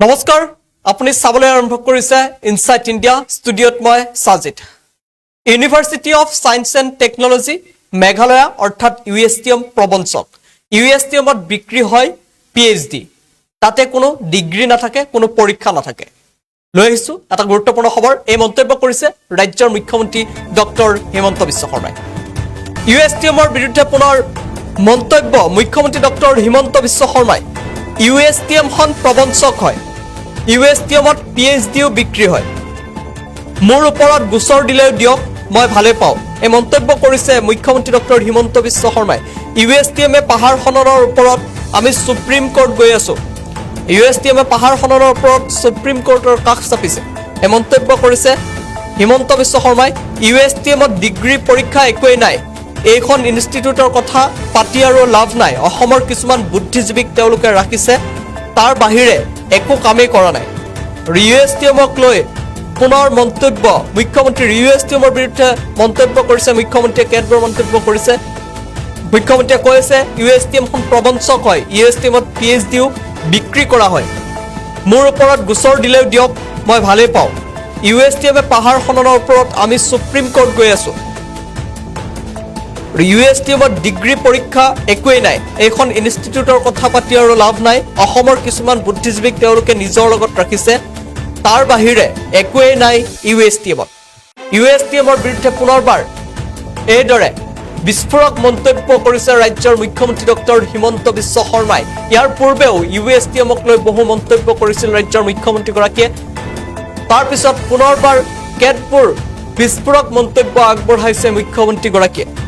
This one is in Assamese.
নমস্কাৰ, আপুনি চাবলৈ আৰম্ভ কৰিছে ইনচাইট ইণ্ডিয়া। ষ্টুডিঅ'ত মই Sajid. University of science and technology Meghalaya অৰ্থাৎ ইউ এছ টি এম প্ৰবঞ্চক। ইউ এছ টি এমত বিক্ৰী হয় পিএইচডি। তাতে কোনো ডিগ্ৰী নাথাকে, কোনো পৰীক্ষা নাথাকে। লৈ আহিছো এটা গুৰুত্বপূৰ্ণ খবৰ। এই মন্তব্য কৰিছে ৰাজ্যৰ মুখ্যমন্ত্ৰী ডক্টৰ হিমন্ত বিশ্ব শৰ্মাই। ইউ এছ টি এমৰ বিৰুদ্ধে পুনৰ মন্তব্য মুখ্যমন্ত্ৰী ডক্টৰ হিমন্ত বিশ্ব শৰ্মাই। ইউ এছ টি এমখন প্ৰবঞ্চক হয়। ইউ এছ টি এমত পি এইচ ডিও বিক্ৰী হয়। মোৰ ওপৰত গোচৰ দিলেও দিয়ক, মই ভালে পাওঁ। এই মন্তব্য কৰিছে মুখ্যমন্ত্ৰী ডক্টৰ হিমন্ত বিশ্ব শৰ্মাই। ইউ এছ টি এমে পাহাৰ খননৰ ওপৰত আমি সুপ্ৰিম কোৰ্ট গৈ আছো। ইউ এছ টি এমে পাহাৰ খননৰ ওপৰত সুপ্ৰিম কোৰ্টৰ কাষ চাপিছে। এই মন্তব্য কৰিছে হিমন্ত বিশ্ব শৰ্মাই। ইউ এছ টি এমত ডিগ্ৰী পৰীক্ষা একোৱেই নাই। এইখন ইনষ্টিটিউটৰ কথা পাতি আৰু লাভ নাই। অসমৰ কিছুমান বুদ্ধিজীৱীক তেওঁলোকে ৰাখিছে, তাৰ বাহিৰে একো কামেই কৰা নাই। ইউ এছ টি এমক লৈ পুনৰ মন্তব্য মুখ্যমন্ত্ৰীৰ। ইউ এছ টি এমৰ বিৰুদ্ধে মন্তব্য কৰিছে মুখ্যমন্ত্ৰীয়ে। কেতবোৰ মন্তব্য কৰিছে মুখ্যমন্ত্ৰীয়ে। কৈছে, ইউ এছ টি এমখন প্ৰবঞ্চক হয়। ইউ এছ টি এমত পি এইচ ডিও বিক্ৰী কৰা হয়। মোৰ ওপৰত গোচৰ দিলেও দিয়ক, মই ভালেই পাওঁ। ইউ এছ টি এমে পাহাৰ খননৰ ওপৰত আমি সুপ্ৰিম কোৰ্ট গৈ আছো। ইউ এছ টি এমত ডিগ্ৰী পৰীক্ষা একোৱেই নাই। এইখন ইনষ্টিটিউটৰ কথা পাতি আৰু লাভ নাই। অসমৰ কিছুমান বুদ্ধিজীৱীক তেওঁলোকে নিজৰ লগত ৰাখিছে, তাৰ বাহিৰে একোৱেই নাই ইউ এছ টি এমত। ইউ এছ টি এমৰ বিৰুদ্ধে পুনৰবাৰ এইদৰে বিস্ফোৰক মন্তব্য কৰিছে ৰাজ্যৰ মুখ্যমন্ত্ৰী ডক্টৰ হিমন্ত বিশ্ব শৰ্মাই। ইয়াৰ পূৰ্বেও ইউ এছ টি এমক লৈ বহু মন্তব্য কৰিছিল ৰাজ্যৰ মুখ্যমন্ত্ৰীগৰাকীয়ে। তাৰপিছত পুনৰবাৰ কেতবোৰ বিস্ফোৰক মন্তব্য আগবঢ়াইছে মুখ্যমন্ত্ৰীগৰাকীয়ে।